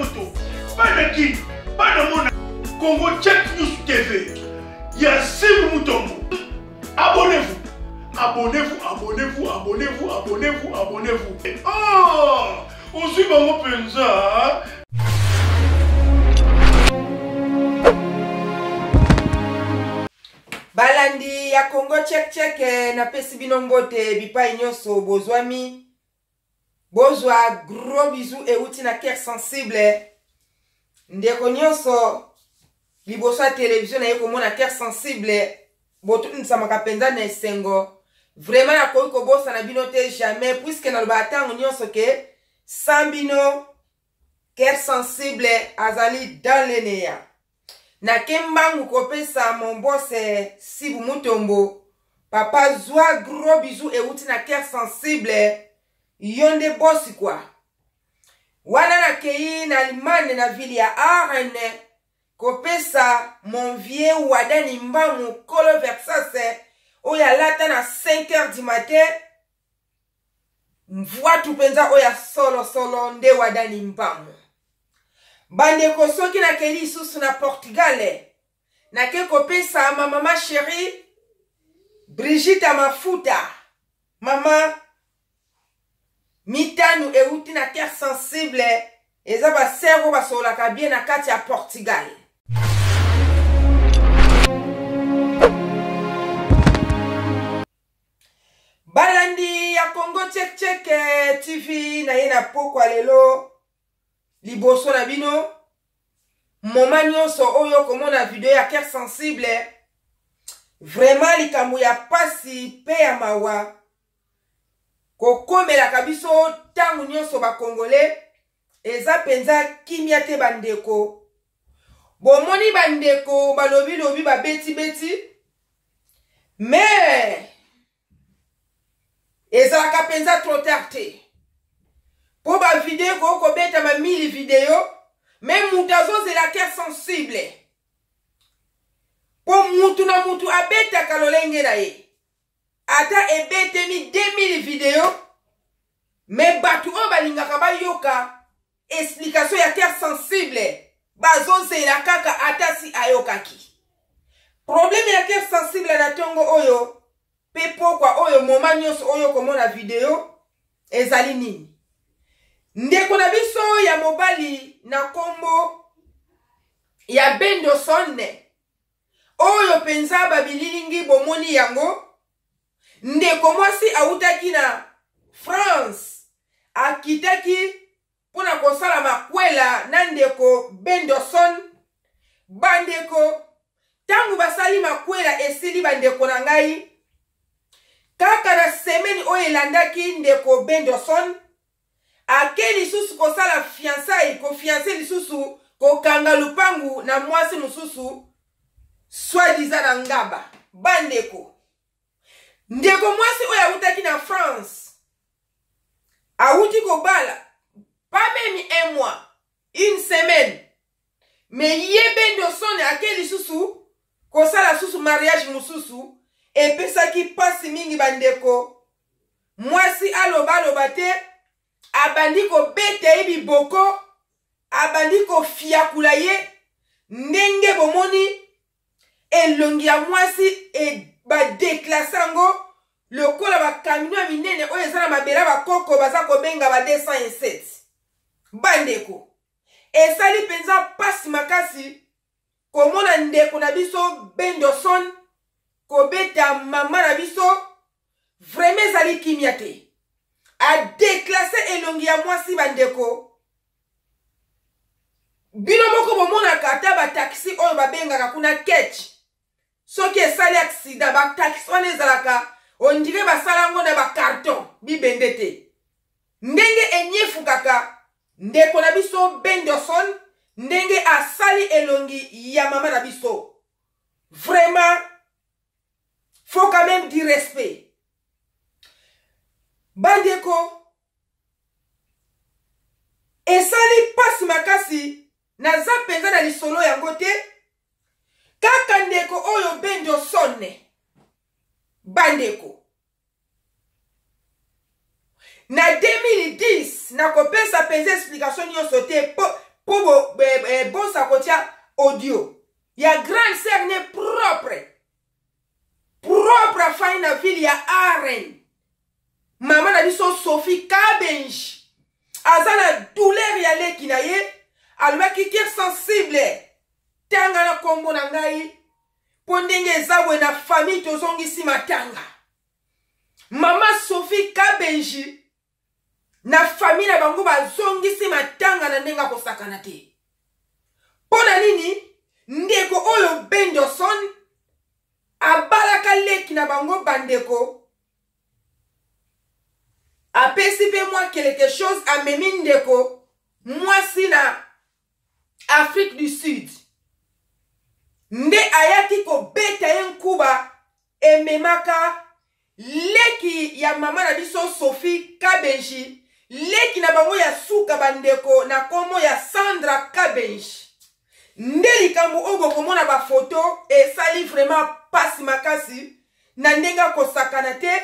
poto, bana Kin, bana mona Congo Check News TV ya Sibu Mutombo. Abonnez-vous, abonnez-vous, abonnez-vous, abonnez-vous, abonnez-vous, abonnez-vous. Oh, ozwi bango mpenza. Balandi ya Congo Check Check, napesi bino mbote bipai nyonso bozwami. Bozwa gros bisous euti na cœur sensible. Ndeko nyonso liboso ya television na ye komona cœur sensible, botundisamaka mpenza na esengo. Vraiment nakoki kobosana bino te jamais, puisque nalobaka ntango nyonso ke sans bino cœur sensible azali dans le néant. Nake mbangu kopesa mon boss Sibu Mutombo, papa zwa gros bisous euti na cœur sensible, yo nde boss quoi. Wana nakei na Allemagne na ville ya Aachen kopesa mon vieux Wadani Mbamu kolo Versace oyo alata na 5 heures du matin, mvwatu mpenza oyo ya solo solo nde Wadani Mbamu. Bandeko, soki nakei lisusu na Portugal, nake kopesa ma mama chérie Brigitte Mafuta, mama mitano euti na cœur sensible, eza ba sœur oyo basololaka bien na kati ya Portugal. Balandi ya Congo Check Check TV na ye na pokwa lelo liboso na bino moma nyonso oyo komona video ya cœur sensible, vraiment likambo ya pasi pe ya mawa kokomelaka biso ntango nyonso ba Congolais, eza mpenza kimia te bandeko. Bomoni bandeko balobi lobi babeti beti, mais ezalaka mpenza trop tard te mpo ba video ekoki kobetama mili video, mais moto azozela cœur sensible mpo mutu na mutu abetaka lolenge na ye. Ata ebetemi 2000 video, mais bato oyo balingaka bayoka explication ya cœur sensible bazozela kaka ata si ayokaki. Problème ya cœur sensible na tongo oyo pe pokwa oyo moma nyonso oyo komona video ezali nini? Ndeko na biso ya mobali na kombo ya Bendoson oyo mpenza babililingi bomoni yango, ndeko mwasi awutaki na France akitaki mpo na kosala makwela na ndeko Bendoson. Bandeko, ntango basali makwela esili, bandeko na ngai, kaka na semaine oyo elandaki ndeko Bendoson ake lisusu kosala fiançailles, kofiance lisusu, kokanga lupangu na mwasi mosusu soi-disant na ngaba. Bandeko, ndeko mwasi oyo awutaki na France awuti kobala pas même un mois, une semaine, mais ye Bendoson ake lisusu kosala susu mariage mosusu. Epesaki pasi mingi bandeko. Mwasi aloba aloba te, abandi kobeta ye biboko, abandi kofiakula ye ndenge bomoni elongi ya mwasi e badeklase yango lokola bakamino ya minene oyo eza na mabele ya bakoko baza kobenga ba 207. Bandeko, esali mpenza pasi makasi komona ndeko na biso Bendoson kobeta mama na biso. Vraiment ezali kimia te, adeklase elongi ya mwasi. Bandeko, bino moko bomonaka ata bataxi oyo babengaka kuna ketch, soki esali accident bataxi wana ezalaka ondire basala yango na bacarton bibende te, ndenge enyefukaka. Ndeko na biso Bendoson ndenge asali elongi ya mama na biso, vraiment faut quand même du respect. Bandeko, esali pasi makasi, naza mpenza na lisolo yango te, kaka ndeko oyo Bendoson. Bandeko, na 2010 nakopesa mpenza explication nyonso te, mpo bo, eh, eh, bosa kotia audio ya grande sœur ne propre propre afandi na ville ya Aren. Mama na biso Sophie Kabenji aza na douleur ya leki na ye, alobaki cœur sensible, tanga na kombo na ngai mpo ndenge eza boye na famille tozongisi matanga. Mama Sophie Kabenji na famille na bango bazongisi matanga na ndenge akosakana te. Mpo na nini? Ndeko oyo Bendoson abalaka leki na bango bandeko, apesi mpe mwa quelque chose, amemi ndeko mwasi na Afrique du Sud, nde ayaki kobeta ye nkuba ememaka leki ya mama na biso Sophie Kabenji, leki na bango ya suka bandeko na kombo ya Sandra Kabenji. Nde likambo oyo bokomona ba foto esali vraiment pasi makasi na ndenge akosakana te.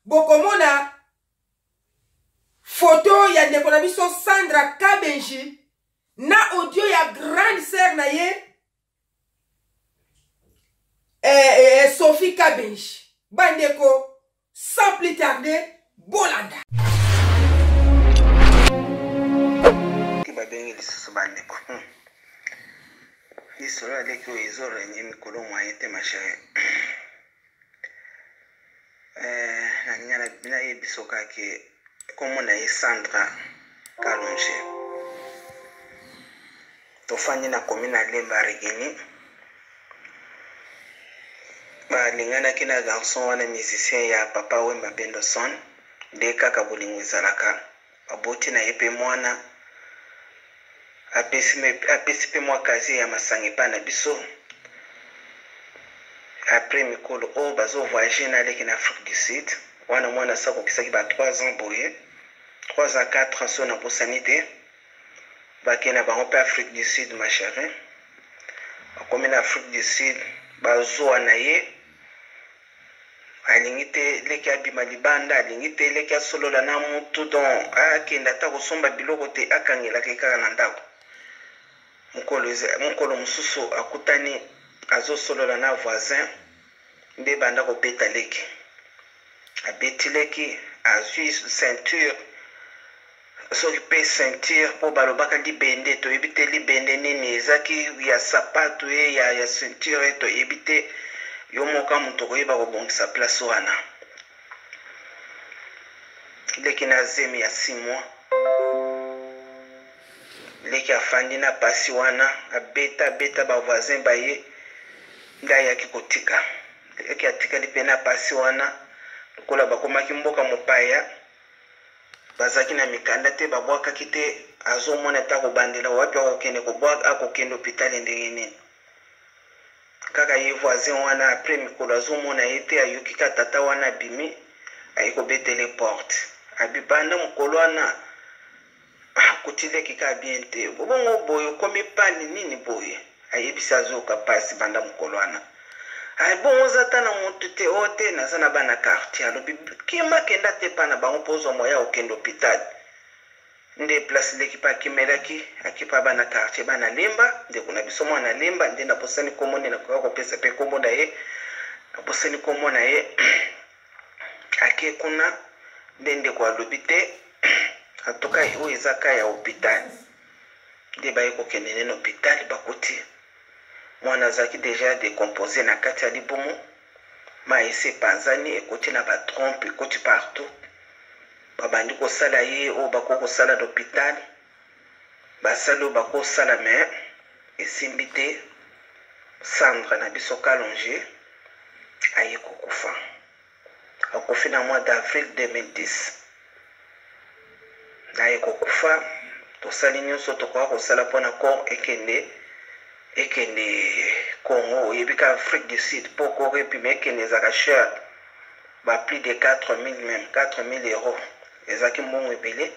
Bokomona foto ya ndeko na biso Sandra Kabenji na audio ya grande sœur na ye Sophie Kabenji. Bandeko, sans plus tarder, bolanda. Babengi lisusu bandeko. Lisolo ya leki oyo ezorenye mikolo moyen te, ma chérie. Nalinga nayebiso kaka kombo na ye Sandra Kalonge. Tofandi na commune ya Lemba Rigini. Balinganaki na garçon wana musicien ya Papa Wemba Bendoson, nde kaka bolingo ezalaka. Baboti na ye mpe mwana apesi mpe mwa casier ya masanga epai na biso. Après mikolo oyo bazo voyager na aleki na Afrique du Sud wana, mwana asi akokisaki ba 3 ans boye, 3 ans, 4 ans, so nabosani te. Bakei na bango mpe Afrique du Sud, ma chérie. Bakomi na Afrique du Sud, bazwa na ye, alingi te leki abima libanda, alingi te leki asolola na mutu, donc akende ata kosomba biloko te, akangelaka ye kaka na ndako. Mokolo mosusu akutani azosolola na voisin, nde banda kobeta leki, abeti leki, azwi ceinture, soki mpe ceinture mpo balobaka libende, toyebi te libende nini ezaki ya sapatu ye ya ceinture, toyebi te. Yo moko moto koyeba kobongisa place wana. Leki na zemi ya 6 mois. Leki afandi na pasi wana, abeta abeta bavoisin baye, nde ayaki kotika leki, atikali mpe na pasi wana. Lokola bakomaki mboka mopaya, bazalaki na mikanda te, babwakaki te, azomona te akobandela wapi, akokende kobwaka, akokende hôpital ndenge nini? Kaka ye voisin wana, après mikolo azomona ye te, ayoki ka tata wana abimi, aye kobetele porte, abibanda mokolo wana, akuti leki ka bien te. Bongo boye okomi pani nini boye? Ayebisi azoyoka mpasi banda mokolo wana. Bongo oza ata na motu te? Oyo te, naza na bana quartier. Alobi kima, kenda te mpa na bango mpo ozwa moya okende hôpital. Nde place leki mpe akimelaki, akipa bana quartier, bana Lemba. Ndeko na biso mwana Lemba, nde nabosani kombo, nde nakoka kopesa mpe kombo na ye, nabosani kombo na ye. Ake kuna, nde ndeko alobi te, antuka oyo eza ka ya hôpital. Nde baye kokende nene hôpital, bakuti mwana azalaki déjà décomposé na kati ya libumu, mai esi epanzani, ekoti na batrompe, ekoti partout. Babandi kosala ye oyo bakoki kosala na hôpital, basali oyo bakosala, mais esimbi te. Sandra na biso Kalonge aye kokufa, akufi na mois d'avril 2010. Naye kokufa, tosali nyonso tokoka kosala mpona corps ekende Congo. Oyebi ka Afrique du Sud, mpo corps epima ekende ezalaka cher, ba plus de 4000, même 4000 euros, ezalaki mbongo ebele.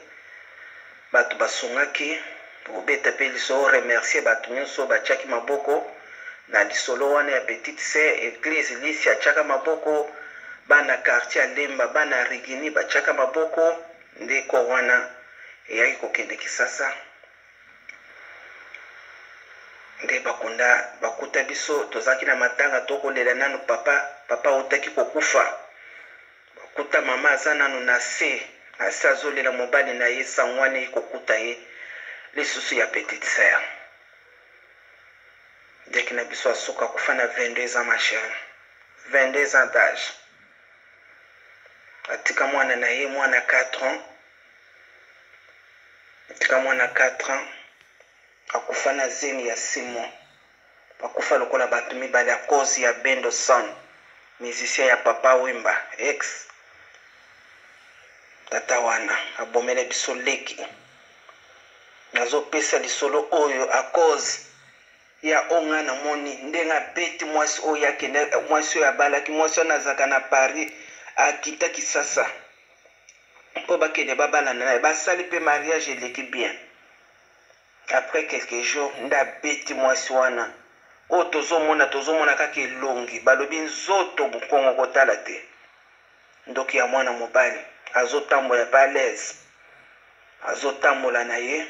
Bato basungaki kobeta mpe lisolo, remercier bato nyonso batiaki maboko na lisolo wana ya petite sœur. Église Lisi atiaka maboko, bana quartier ya Lemba, bana Rigini batiaka maboko, nde corps wana eyaki kokende Kisasa. Nde bakunda bakuta biso tozalaki na matanga tokolela nanu papa, papa autaki kokufa. Bakuta mama aza nanu na se, na se azolela mobali na ye, sango wana eye kokuta ye lisusu ya petite sœur. Leki na biso asuka akufa na 22 ans ma chérie, 22 ans d'âge. Atika mwana na ye, mwana 4 ans, atika mwana 4 ans. Akufa na zemi ya 6 mois. Bakufa lokola batu mibale à cause ya Bendo Son, musicien ya Papa Wemba, ex. Tata wana abomela biso leki. Nazo pesa lisolo oyo à cause ya oyo nga namoni ndenge abeti mwasi oyo akende, mwasi oyo abalaki, mwasi wana azalaka na Paris, akita Kisasa po bakende babalana naye, basali pe mariage eleki bien. Après quelques jours nde abeti mwasi wana oyo tozo mona tozo mona kaka elongi balobi nzoto mukongo kotala te ndoki ya mwana mobali azo tambola pe alaise azo tambola na ye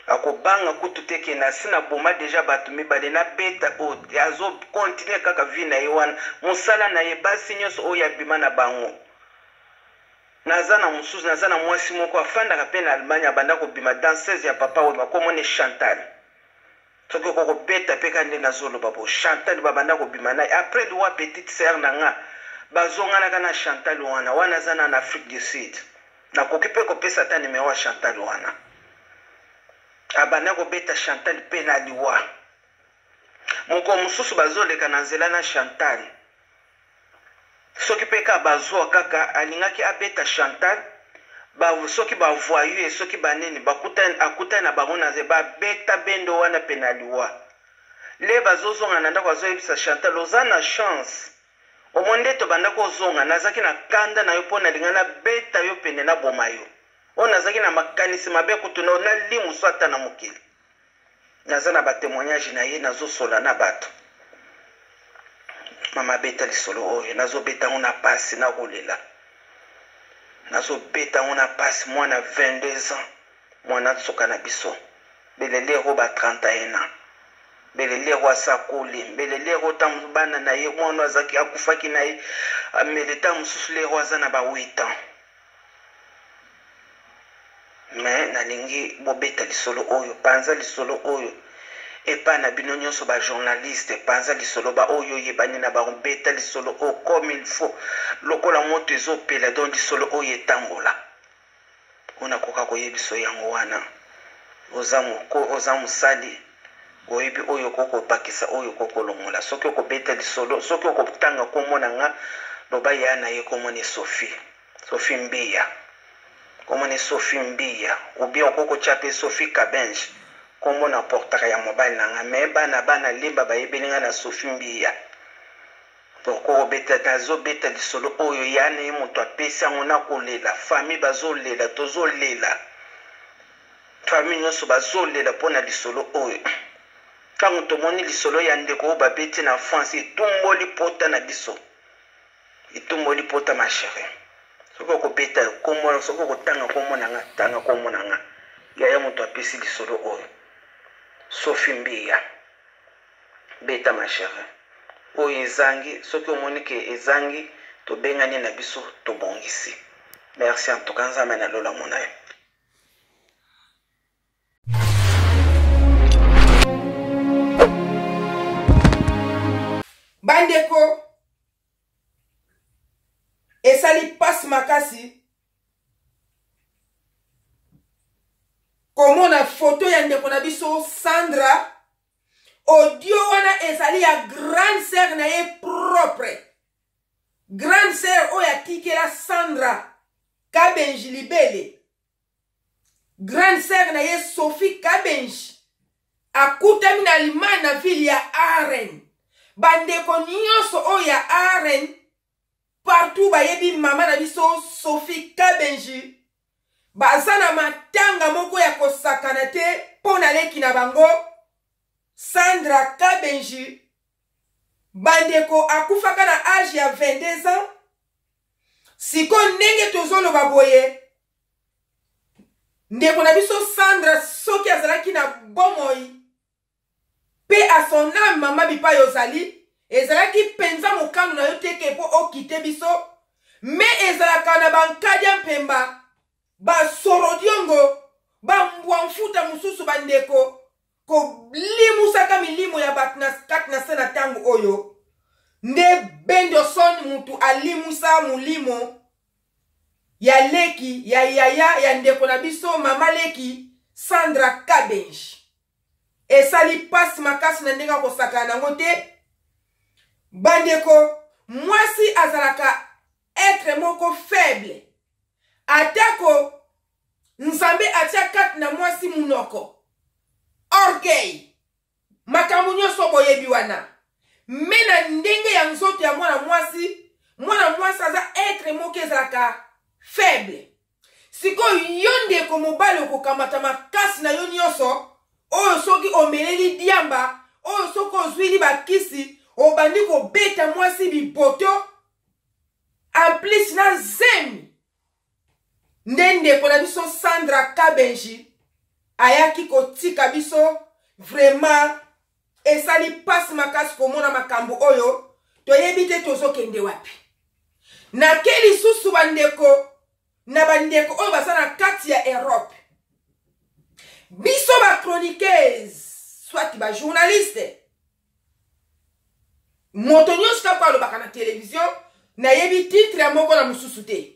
akobanga kutu te ke nasi na boma deja batu mibale na beta oyo te azo continuer kaka vie na ye wana musala na ye basi nyonso oyo abima na bango Naza na mususu naza na mwasi moko afandaka pe na Allemagne abanda kobima danseuse ya papa wemba kombo ne Chantal soki okoki kobeta pe kaka nde nazo loba bo Chantal babanda kobima naye après liwa petite sœur na nga bazonganaka na Chantal wana wana aza na na Afrique du Sud nakoki pe kopesa ata numero ya Chantal wana abanda kobeta Chantal pe na liwa mokolo mosusu bazoleka na nzela na Chantal Soki pe kaka bazua kaka alingaki abeta chantal ba soki ba voyous soki ba nini bakutani akutani na bango na ba beta bendo wana pene ya liwa le bazo zonga na ndako azo yebisa chantal oza na chance omoni nde tobandaki ozonga nazaki na kanda na yo po nalinga na beta yo pene na boma yo oyo nazaki na makanisi mabe kutu na nalimuso ata na mokili Naza na ba temoignage na ye nazo sola na batu. Mama beta lisolo oyo nazo beta ngo na pasi na kolela. Nazo beta ngo na pasi mwana 22 ans mwana nsuka na biso. Mbele lero ba 31 ans. Mbele lero asakoli, mbele lero tango bana na ye mwana azaki akufaki na ye mbele tango mosusu lero aza na ba 8 ans. Mais nalingi bobeta lisolo oyo, panza lisolo oyo epa na bino nionso ba journaliste, panza lisolo ba oyo oyebani na bango, beta lisolo oyo comme il faut lokola moto ezo pela donc lisolo oyo etambola. Oyo nakoka koyebiso yango wana, oza moko oza mosali oyebi oyo okoki kobakisa oyo okoki kolongola. Soki okobeta lisolo, soki okotanga kombo na nga, loba ya na ye kombo ne Sophie. Sophie Mbiya kombo ne Sophie Mbiya ou bien okoki kotia pe Sophie Kabenge kombo na portaka ya mobali na nga mais bana bana lemba bayebeli nga na Sophie Mbiya donc okobeta nazo beta lisolo oyo ya na ye moto apesi yango na kolela famille bazolela tozolela famille nyonso bazolela mpo na lisolo oyo ntango tomoni lisolo ya ndeko oyo babeti na France etumboli pota na biso Etumboli pota ma cherie. Soki okobeta kombo soki okotanga kombo na nga tanga kombo na nga yaya moto apesi lisolo oyo Sophie Mbiya beta ma cherie oyo ezangi soki omoni ke ezangi tobengani na biso tobongisi merci en tout cas Nzambe na lola amona yo. Bandeko, esali pasi makasi komona foto ya ndeko na biso Sandra audio wana ezali ya grande sœur na ye propre grande sœur oyo atikela Sandra Kabenji libele Grande sœur na ye Sophie Kabenji akutami na Allemagne na ville ya Aachen. Bandeko nyonso oyo ya Aachen partout bayebi mama na biso Sophie Kabenji baza na matanga moko ya kosakana te mpo na leki na bango Sandra Kabenji. Bandeko akufaka na age ya 22 ans. Sikoyo ndenge tozoloba boye Ndeko na biso Sandra soki azalaki na bomoi Paix à son âme mama bipai ozali, ezalaki mpenza mokano na yo te ke mpo okite biso, me ezalaka na bankadia mpemba, basorodiongo, bambwa mfuta mosusu bandeko kolimusaka milimo ya bato na kati na se na ntango oyo nde Bendoson mutu alimusa molimo ya leki ya yaya ya ndeko na biso mama leki Sandra Kabenji. Esali mpasi makasi na ndenge akosakana nango te bandeko. Mwasi azalaka etre moko faible, atako Nzambe atia kati na mwasi munoko, orgueil, makambo nyonso boyebi wana, me na ndenge ya nzoto ya mwana mwasi, mwana mwasi aza etre moko ezalaka faible. Sikoyo yo ndeko mobali okokamata makasi na yo nyonso oyo, soki omeleli diamba oyo, soki ozwili bakisi, obandi kobeta mwasi biboto, en plus na zemi. Nde ndeko na biso Sandra Kabenji ayaki kotika biso. Vraiment esali mpasi makasi komona makambo oyo, toyebi te tozokende wapi. Nake lisusu bandeko na bandeko oyo baza na kati ya Europe, biso bachroniqueuse soit bajournaliste, moto nyonso kaka alobaka na televizio, nayebi titre ya moko na mosusu te,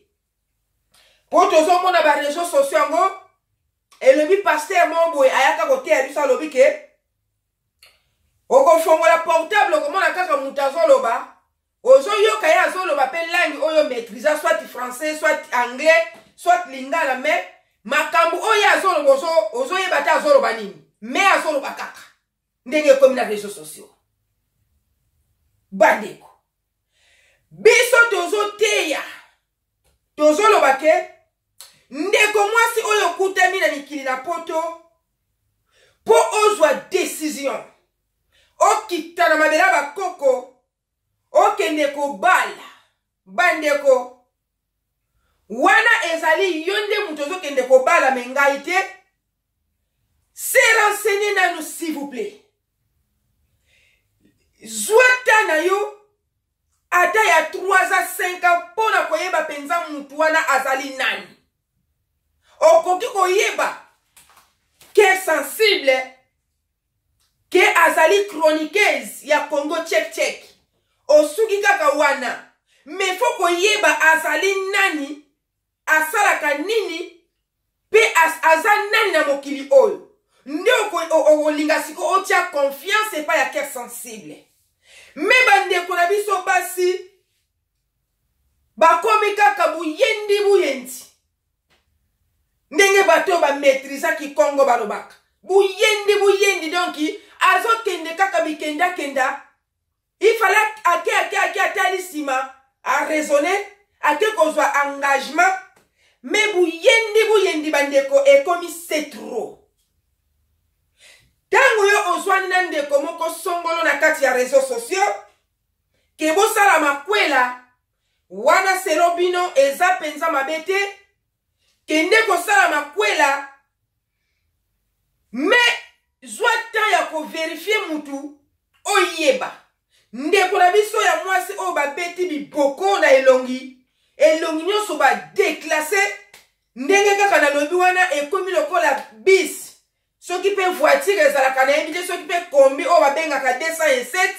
mpo tozomona bareseau sociaux yango elobi paster moko boye ayaka koteya biso, alobi ke okofongola portable, okomona kaka moto azoloba, ozoyoka ye azoloba mpe langue oyo maîtrise, soit français, soit anglais, soit lingala, mais makambo oyo azoloba ozoyeba te azoloba nini, mais azoloba kaka ndenge ekomi na réseaux sociaux. Bandeko, biso tozoteya, tozoloba ke ndeko mwasi oyo okutami na mikili na poto, mpo ozwa décision okita na mabele ya bakoko okende kobala, bandeko, wana ezali yo nde moto ozokende kobala, me ngai te. Se renseigner nanu, s'il vous plaît. Zwa ta na yo ata ya 3 à 5 ans mpo na koyeba mpenza mutu wana azali nani. Okoki koyeba ke sensible ke azali chroniqueuse ya Congo check check, osuki kaka wana, me fo koyeba azali nani, asalaka nini, mpe aza nani na mokili oyo, nde okolinga sikoyo otia confiance epai ya cœur sensible. Me bandeko na biso basi bakomi kaka buyendi buyendi, ndenge bato oyo bamaîtrisaki Kongo balobaka buyendi buyendi, donc azokende kaka bikendakenda. Il fallait ake ake ake, atali nsima, araisonne, ake kozwa engagement, me buyendi buyendi, bandeko, ekomi c'est trop. Ntango yo ozwani na ndeko moko songolo na kati ya réseaux sociaux ke bosala makwela wana, selo bino eza mpenza mabe te, kende kosala makwela, me zwa temps ya koverifie mutu oyeba. Ndeko na biso ya mwasi oyo babeti biboko na elongi, elongi nyonso badeklasse, ndenge kaka nalobi wana, ekomi lokola bis, soki mpe voiture ezalaka, nayebi te, soki mpe kombi oyo babengaka 207.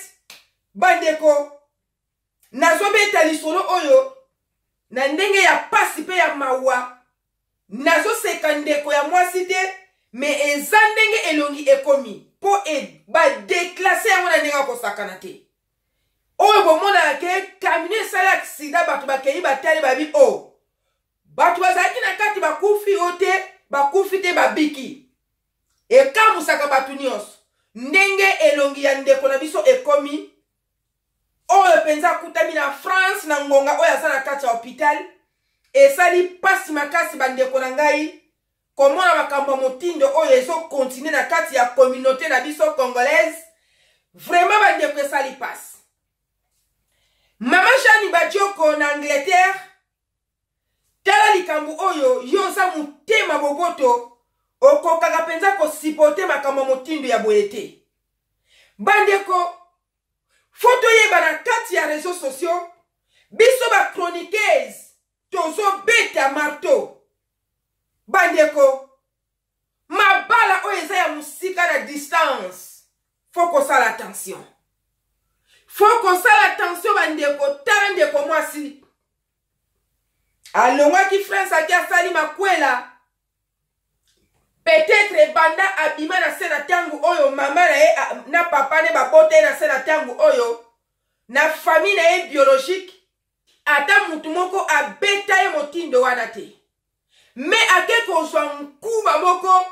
Bandeko, nazobeta lisolo oyo na ndenge ya pasi mpe ya mawa. Nazoseka ndeko ya mwasi te, me eza ndenge elongi ekomi mpo e, badeklasse yango na ndenge akosakana te. Oyo bomonaka ke kamino esali aksida, bato bakei batali, babi o oh, bato bazalaki na kati bakufi o te, bakufi te, babiki. Ekamusaka bato nyonso ndenge elongi ya ndeko na biso ekomi, oyo mpenza akutami na France na ngonga oyo aza na kati ya hôpital. Esali mpasi makasi, bandeko na ngai, komona makambo ya motindo oyo ezokontinue na kati ya communauté na biso congolaise. Vraiment, bandeko, esali mpasi. Mama Jani Badioko na Angleterre, tala likambo oyo. Yo oza motema boboto, okokaka mpenza kosipote makambo ya motindo ya boye te. Bandeko, fo toyeba na kati ya réseaux sociaux, biso ba chroniqueuse tozobeta marteau. Bandeko, mabala oyo eza ya mosika na distance, fo kosala attention, fo kosala attention bandeko. Tala ndeko mwasi alongwaki France, ake asali makwela, peut-être ebanda abima na se na ntango oyo mama na ye na papa ne babota ye na se na ntango oyo na famille na ye biologique, ata mutu moko abeta ye motindo wana te. Me ake kozwa nkuba moko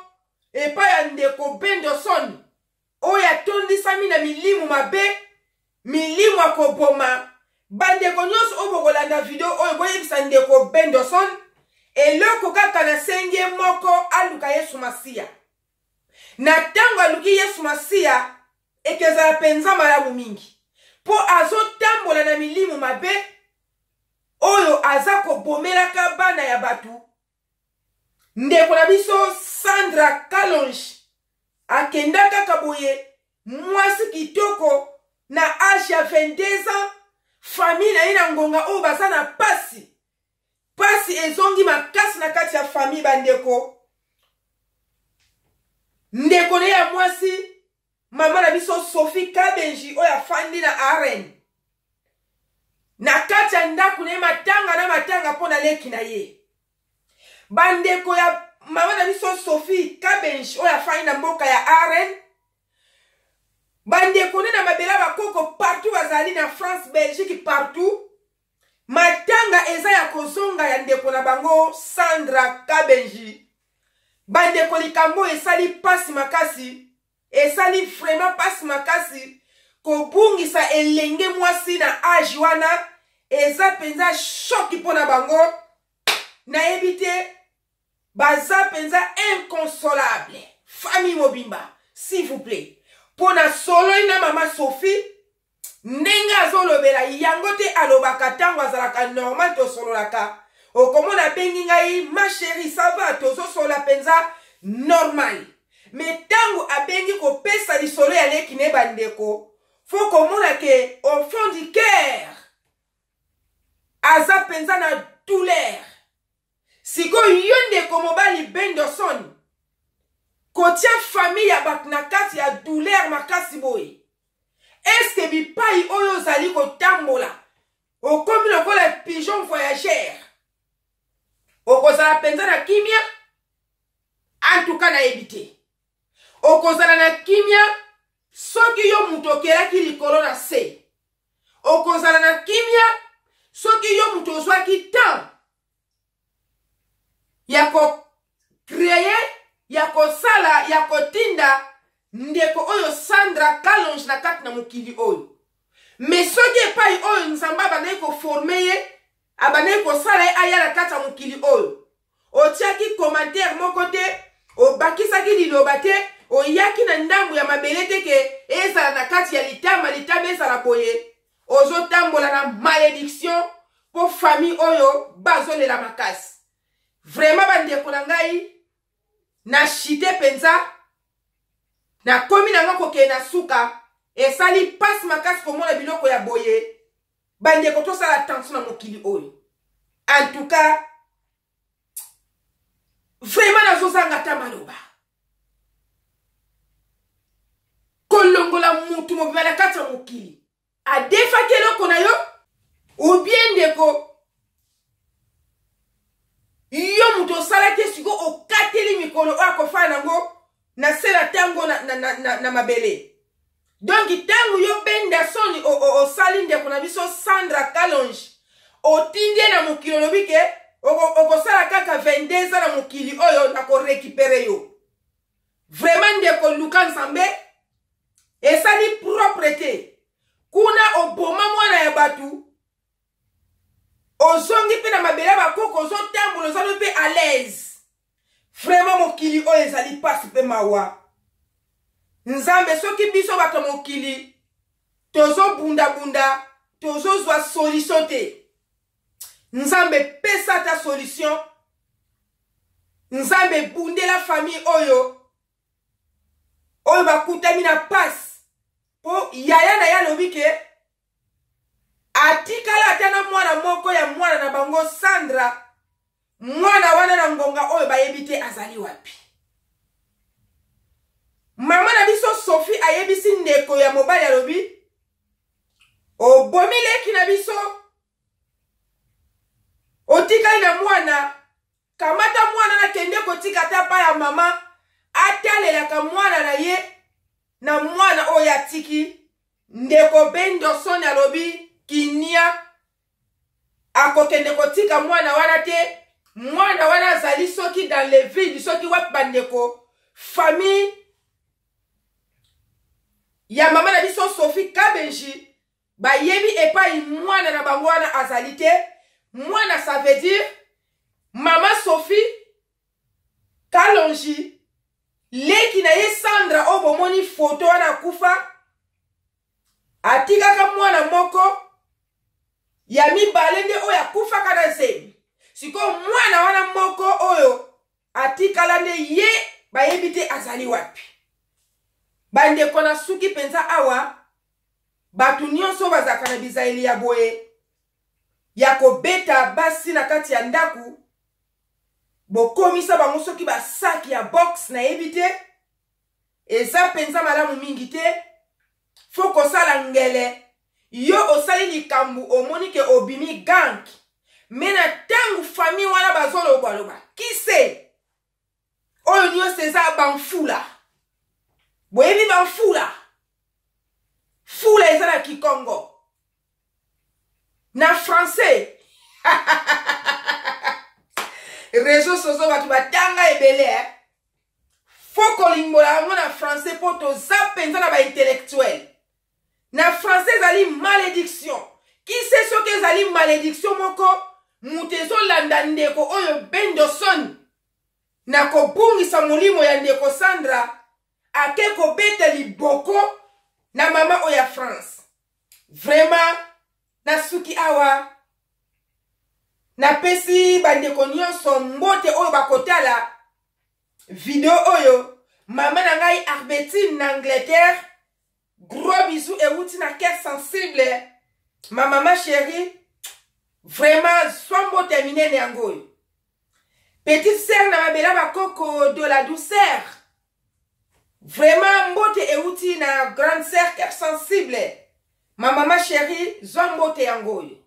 epai ya ndeko Bendoson oyo atondisami na milimu mabe, milimu ya koboma. Bandeko nyonso oyo bokolanda video oyo, boyebisa ndeko Bendoson eloko kaka nasengi ye moko: aluka Yesu Masiya. Na ntango aluki Yesu Masiya, ekezala mpenza malamu mingi, mpo azotambola na milimu mabe oyo aza kobomelaka bana ya bato. Ndeko na biso Sandra Kalonge akenda kaka boye, mwasi kitoko na age ya 22 ans, famille na ye na ngonga oyo baza na pasi, pasi ezongi makasi na kati ya famille. Bandeko, ndeko na ye ya mwasi, mama na biso Sophie Kabenji oyo afandi na Aren, na kati ya ndako na ye, matanga na matanga mpo na leki na ye. Bandeko ya mama na biso Sophie Kabenji oyo afandi na mboka ya Aren, bandeko nde na mabele ya bakoko partout bazali na France, Belgique, partout, matanga eza ya kozonga ya ndeko na bango Sandra Kabenji. Bandeko, likambo oyo esali mpasi makasi, esali vraiment mpasi makasi. Kobungisa elenge mwasi na age wana eza mpenza choc mpo na bango. Nayebi te, baza mpenza inconsolable, famille mobimba. S'il vous plaît, mpo na sololi na mama Sophie, ndenge azolobela yango te alobaka ntango azalaka normal. Tosololaka, okomona abengi ngai: "Ma chérie, ça va?" Tozosolola mpenza normal. Me ntango abengi kopesa lisolo ya leki na ye, bandeko, fo komona ke au fond du cœur aza mpenza na douleur. Sikoyo yo ndeko mobali Bendoson, kotia famille ya bato na kati ya douleur makasi boye, eske bipai oyo ozali kotambola, okomi lokola pigeon voyageur, okozala mpenza na kimia? Antuka nayebi te okozala na kimia soki yo moto okelaki likolo na se. Okozala na kimia soki yo moto ozwaki temps ya kocreye, ya kosala, ya kotinda ndeko oyo Sandra Kalonge na kati na mokili oyo. Me soki epai oyo Nzambe abandaki koforme ye, abandaki kosala ye aya na kati ya mokili oyo, otiaki commentaire moko te, obakisaki liloba te, oyaki na ndambo ya mabele te ke ezala na kati ya litama, litama ezala boye, ozotambola na malédiction mpo famille oyo bazolela makasi. Vraiment, bandeko na ngai, na chite mpenza, nakomi nango kokende na suka. Esali mpasi makasi komona biloko ya boye. Bandeko, tosala attention na mokili oyo. En tout cas, vraiment nazozanga ata maloba. Kolongola mutu mobima na kati ya mokili, adefaki eloko na yo obie ndeko, yo moto osalaki, siko okateli mikolo oyo akofana nango na se na ntango na, na, na, na, na mabele. Donc ntango yo benda soni osali ndeko na biso Sandra Kalonge, otindi ye na mokili, olobi ke okosala kaka 22 ans na mokili oyo, nakorekipere yo. Vraiment ndeko, luka Nzambe. Esali propre te. Kuna oboma mwana ya bato, ozongi mpe na mabele ya bakoko, ozotambola, ozali mpe à l'aise. Vraiment, mokili oyo ezali mpasi mpe mawa. Nzambe, soki biso bato ya mokili tozobundabunda, tozozwa solution te, Nzambe, pesa ata solution. Nzambe, bundela famille oyo, oyo bakutami na pasi. Mpo yaya na ye alobi ke atikala ata na mwana moko ya mwana na bango Sandra, mwana wana na ngonga oyo bayebi te azali wapi. Mama na biso Sophie ayebisi ndeko ya mobali, alobi obomi leki na biso, otikali na mwana, kamata mwana na kende kotika ata pa ya mama atalelaka mwana na ye na mwana oyo atiki. Ndeko Bendoson alobi kinia akokende kotika mwana wana te, mwana wana azali soki dans le vide soki wapi. Bandeko, famille ya mama na biso Sophie Kabenji bayebi epai mwana na bango wana azali te. Mwana, ça veut dire mama Sophie Kalonji, leki na ye Sandra oyo bomoni foto wana akufa, atikaka mwana moko ya mibale nde oyo akufaka na zemi. Sikoyo mwana wana moko oyo atikala nde ye bayebi te azali wapi. Bandeko, na suki mpenza awa. Bato nyonso bazalaka na bizaleli ya boye ya kobeta basi na kati ya ndako, bokomisa bango soki basaki ya box, nayebi te, eza mpenza malamu mingi te. Fo kosala ngele, yo osali likambo, omoni ke obimi gank, me na ntango famille wana bazolobaloba kise oyo nyonso eza bamfula. Boyebi bamfula? Fula eza na Kikongo, na français. Réseau sociaux, bato batanga ebele, eh? Fo kolimbola yango na français mpo toza mpenza na baintellectuel. Na français ezali malédiction. Kise soki ezali malédiction moko moto ezolanda ndeko oyo Bendoson na kobungisa molimo ya ndeko Sandra, ake kobeta liboko na mama oyo ya France. Vraiment, nasuki awa. Napesi bandeko nyonso mbote oyo bakotala video oyo. Mama na ngai Arbetine na Angleterre, gros bisou euti na Cœur Sensible. Ma mama chérie, vraiment zwa mbote ya minene yango oyo. Petite sœur na mabela bakoko de la douceur, vraiment mbote euti na grande sœur Cœur Sensible. Ma mama chérie, zwa mbote yango oyo.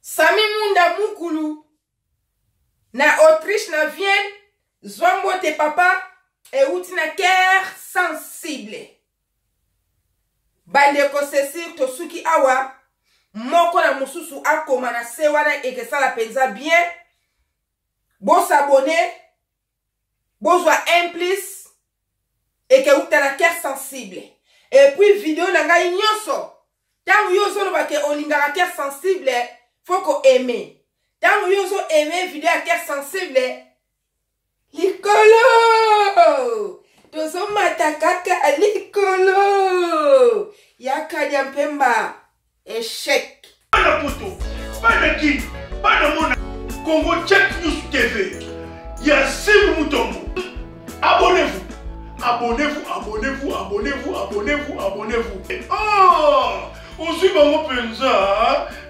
Sami Munda Mukulu na Autriche, na Vienne, zwa mbote papa euti na Cœur Sensible. Bandeko, cesir tosuki awa. Moko na mosusu akoma na se wana, ekesala mpenza bien. Bosabone, bozwa un plus ekeuta na Cœur Sensible. Et puis video na ngai nyonso, ntango yo ozoloba ke olingaka Cœur Sensible, fo koaime. Ntango yo ozoaime video ya Cœur Sensible, likolo tozomata kaka likolo yakadia mpemba échec. Bana poto, bana Kin, bana mona Congo Check News TV ya Simbu Mutombo, abonnez-vous, abonnez-vous, abonnez-vous, abonnez-vous, abonnez-vous, abonnez-vous. Oh, ozwi bango mpenza.